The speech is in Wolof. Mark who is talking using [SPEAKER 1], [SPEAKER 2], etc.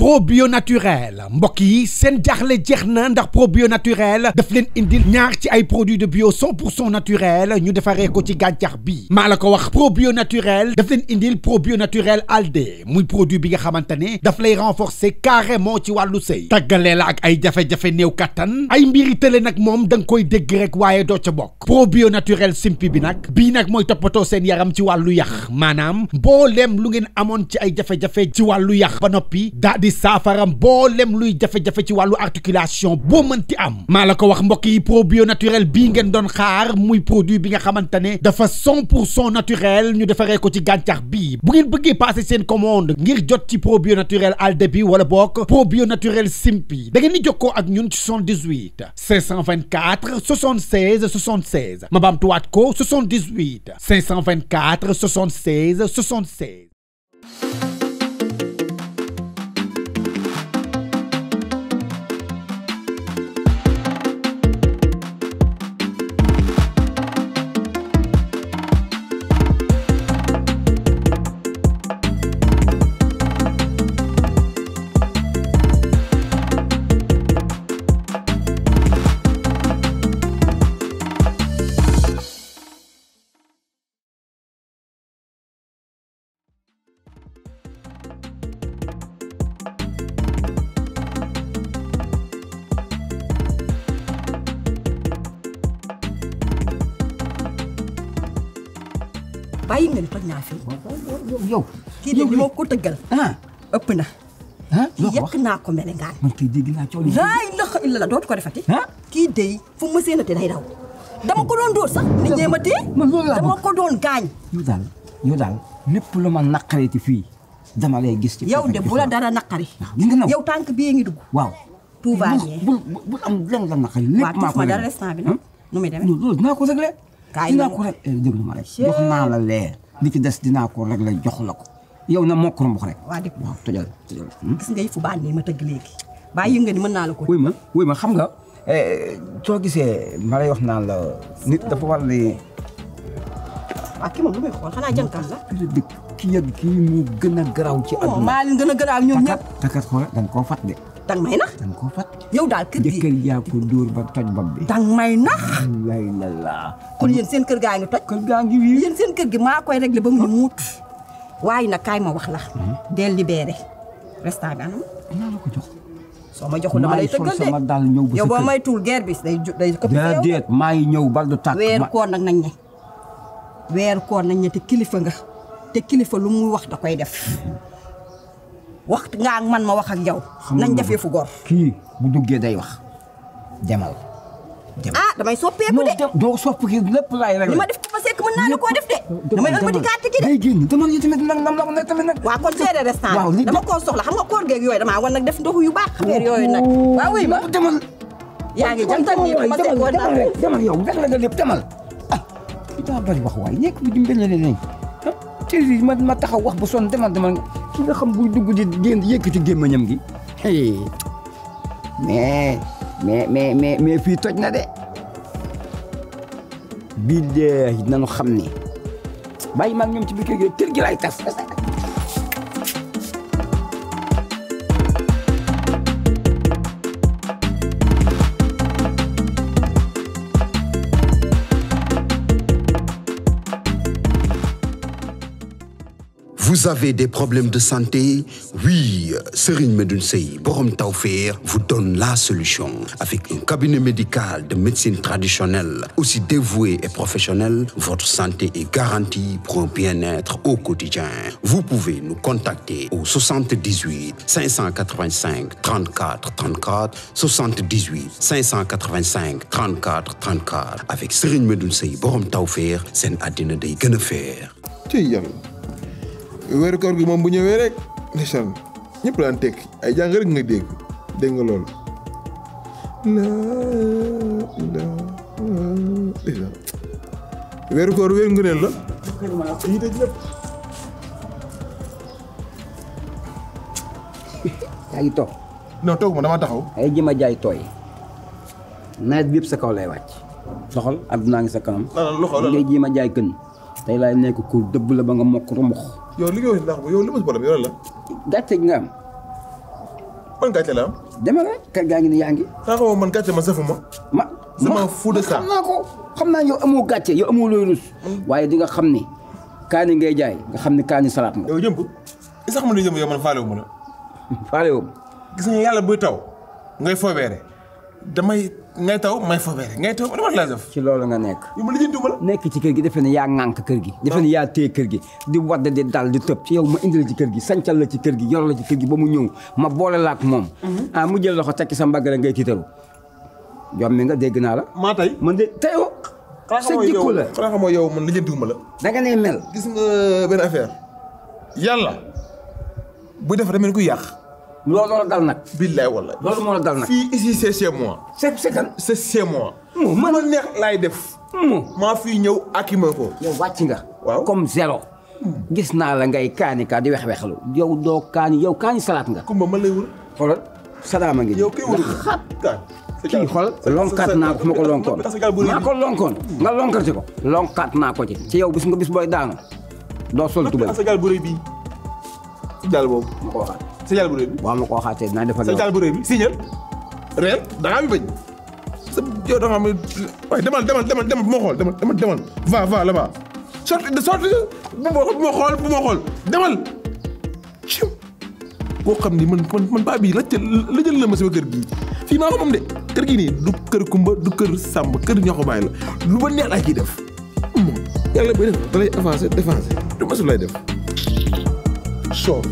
[SPEAKER 1] probio naturel mbokk yi seen jaaxle jeex na ndax probio naturel daf leen indil ñaar ci ay produits de bio 100% naturel ñu defaree ko ci gàncax bi maa la ko wax probio naturel daf leen indil probio naturel alde muy produit bi nga xamante ne daf lay renforcer carrément ci wàllu sëy tàggalee la ak ay jafe-jafe néew kattan ay mbiri tële nag moom da nga koy dégg rek waaye doo ca bokk probio naturel simpi bi nag bii nag mooy toppatoo seen yaram ci wàllu yax maanaam mbooleem lu ngeen amoon ci ay jafe-jafe ci wàllu yax ba noppi daa di saafara mbooleem luy jafe-jafe ci wàllu articulation boo mënti am maa la ko wax mbokk yi probio naturel bii ngeen doon xaar muy produit bi nga xamante ne dafa 100% naturel ñu defaree ko ci gàncax bi bu ngeen bëggee passer seen commande ngir jot ci probio naturel alde bi wala bokk probio naturel simpi da ngeen di jokkoo ak ñun ci 78 524 76 76 ma baamtuwaat ko 78 524 76 76.
[SPEAKER 2] bàyyi nga ni toj naa fi
[SPEAKER 3] yow
[SPEAKER 2] kii de moo ko tëggal ëpp na yekk naa ko mele ngaan
[SPEAKER 3] man kii dégg naa coono
[SPEAKER 2] laa ilaha illa la dootu ko defati kii dey fu ma séenate day daw dama ko doon dóor sax nit ñee ma téye dama ko doon gaañ
[SPEAKER 3] yow daal lépp lu ma naqareeti fii dama lay gis ci
[SPEAKER 2] yow de bu la dara naqari yow tànk bii ngi dugg
[SPEAKER 3] waaw
[SPEAKER 2] tout va bien
[SPEAKER 3] bu am lenn la naqari lépp maa ko
[SPEAKER 2] ma dara restant bi nag nu muy demee
[SPEAKER 3] loolu dinaa ko réglé dinaa ko rek déglu ma rek jox naa la leer li ci des dinaa ko rek la jox la ko yow na mokk rombox rek
[SPEAKER 2] waaw dégg
[SPEAKER 3] waaw tojal
[SPEAKER 2] gis nga fu baan nii ma tëgg léegi bàyyi nga ni mën naa la ko
[SPEAKER 3] wuy ma xam nga soo gisee ma lay wax naan la nit dafa war ni
[SPEAKER 2] waaw kii moom lu muy xool xanaa jànkaan la
[SPEAKER 3] dëkk kii yëg kii mu gën a garaaw ci àdduna
[SPEAKER 2] maa leen gën a garaaw ñoom ñëpp
[SPEAKER 3] takat xoolal dañ koo fat de
[SPEAKER 2] dang may nax
[SPEAKER 3] dañ koo fat
[SPEAKER 2] yow daal kër gi
[SPEAKER 3] jëkkër yaa ko dóor ba toj bopp bi
[SPEAKER 2] dang may nax
[SPEAKER 3] lay la
[SPEAKER 2] kon yéen seen kër gaa ngi toj
[SPEAKER 3] kër gaa ngi wii
[SPEAKER 2] yéen seen kër gi maa koy réglé ba mu ñu muut waaye nag kaay ma wax la del libéré restant bi anam
[SPEAKER 3] naa la ko jox
[SPEAKER 2] soo ma joxul dama lay tëggal de
[SPEAKER 3] sama daal ñëw ba
[SPEAKER 2] yow boo may tuul guerre bi day këpp
[SPEAKER 3] déet maa ngi ñëw bal du tàkk
[SPEAKER 2] weeru koor nag nañ ne weeru koor nañ ne te kilifa nga te kilifa lu muy wax da koy def waxtu nga ak man ma wax ak yow nañ def yëfu góor
[SPEAKER 3] kii bu duggee day wax demal
[SPEAKER 2] damay soppeeku de
[SPEAKER 3] doo soppeeku lépp laay rek
[SPEAKER 2] li ma def ko ma sekk mën naa la koo def de damay ëlbati gàtt gi de
[SPEAKER 3] day génn demal yi tamit nag nam la ko nekk tamit nag
[SPEAKER 2] waaw kon seede restant bi dama koo soxla xam nga koor geeg yooyu damaa war nag def ndoxu yu baax affaire yooyu nag waaw wuy ma
[SPEAKER 3] demal
[SPEAKER 2] yaa ngi jantal nii ma sekkoon naa
[SPEAKER 3] demal yow rek la nga lépp demal daa bari wax waay nekk bi dimbale leen ci ma taxaw wax ba sonn demal ki nga xam buy dugg di génn yëkkati gémmañam gi mais fii toj na de bii de nañu xam ni bàyyi maag ñoom ci biir kër gi laay tas
[SPEAKER 4] Vous avez des problèmes de santé? Oui, Serigne Medoune Sey Borom Tawfekh vous donne la solution. Avec un cabinet médical de médecine traditionnelle, aussi dévoué et professionnel, votre santé est garantie pour un bien-être au quotidien. Vous pouvez nous contacter au 78 585 34 34, 78 585 34 34. Avec Serigne Medoune Sey Borom Tawfekh, seen àddina day gën a feer.
[SPEAKER 5] weeru koor gi moom bu ñëwee rek ndeysaan ñëpp daan tekki ay jàng rek nga dégg nga loolu ndeysaan weeru koor weeru ngëneel la yi tëj lépp
[SPEAKER 3] yaa ngi toog
[SPEAKER 5] non toog ma dama taxaw
[SPEAKER 3] ay jëm a jaay tooy nawet bi yëpp sa kaw lay wàcc loxol addunaa ngi sa kanam
[SPEAKER 5] loxol
[SPEAKER 3] ngay jéem a jaay kën tey laay nekk kur dëbb la ba nga mokk rumbux
[SPEAKER 5] yow li nga wax ndax yow li ma si problème yow la
[SPEAKER 3] gàcce gi nga am
[SPEAKER 5] man gàcce la am.
[SPEAKER 3] demal rek kër gaa ngi ni yaa ngi.
[SPEAKER 5] xaaral man gàcce ma safuma. sama fu de ça
[SPEAKER 3] xam naa ko xam naa yow amoo gàcce yow amoo looy rus. waaye di nga xam ni kaani ngay jaay nga xam ni kaani salaat nga.
[SPEAKER 5] yow jëmb is sax man jëmb yow man faale wu ma la.
[SPEAKER 3] faale wu.
[SPEAKER 5] gis nga yàlla buy taw ngay foobeere ngay taw may foobeere ngay taw dama la def.
[SPEAKER 3] ci loolu nga nekk.
[SPEAKER 5] yow ma lijjantiwuma la.
[SPEAKER 3] nekk ci kër gi defe ne yaa ŋànk kër gi. defe ne yaa téye kër gi di wadd di dal di tëb ci yow ma indi la ci kër gi sancal la ci kër gi yor la ci kër gi ba mu ñëw ma boole la ak moom. mu jël loxo tekki sa mbagg la ngay tiitaru. jommi nga dégg naa la.
[SPEAKER 5] maa tey
[SPEAKER 3] man de teyoo. sa jikko la
[SPEAKER 5] xanaa xamoo yow man lijjantiwuma la.
[SPEAKER 3] da nga ne mel.
[SPEAKER 5] gis nga benn affaire yàlla bu def da mel ni kuy yàq.
[SPEAKER 3] loolu la dal nag.
[SPEAKER 5] billaay wallaay.
[SPEAKER 3] loolu moo la dal nag.
[SPEAKER 5] fii ici c'est chez moi.
[SPEAKER 3] c'est kan.
[SPEAKER 5] c'est chez moi.
[SPEAKER 3] man
[SPEAKER 5] ma neex laay def. maa fii ñëw akima ko.
[SPEAKER 3] yow wàcc nga.
[SPEAKER 5] waaw
[SPEAKER 3] comme zéro. gis naa la ngay kaani ka di wex-wexlu yow doo kaani yow kaani salaat nga.
[SPEAKER 5] kumba man lay wër.
[SPEAKER 3] xoolal salaama ngi.
[SPEAKER 5] yow kay wër
[SPEAKER 3] xat kii xool lonkaat naa ko fu ma ko lonkoon. maa ko lonkoon nga lonkati ko. lonkaat naa ko ci yow bis nga bis booy daanu doo sol tubal.
[SPEAKER 5] sa gaal bu rëy bii si gaal boobu.
[SPEAKER 3] ma ko waxaat.
[SPEAKER 5] sa gaal bu rëy bi.
[SPEAKER 3] waaw ma ko waxaatee dinaa defal
[SPEAKER 5] sa gaal bu rëy bi signal. réel da ngaa mi bañ. sa yow da nga xam ne waaye demal bu ma xool demal va là-bas. sorti bu ma xool demal. koo xam ni man baa bii la jël na ma sama kër gii fii maa ko moom de kër gii nii du kër Kumba du kër Sàmb kër ñoo ko bàyyi la lu ma neex laa ciy def yàlla bay def da lay avancer défenser du ma su lay def soof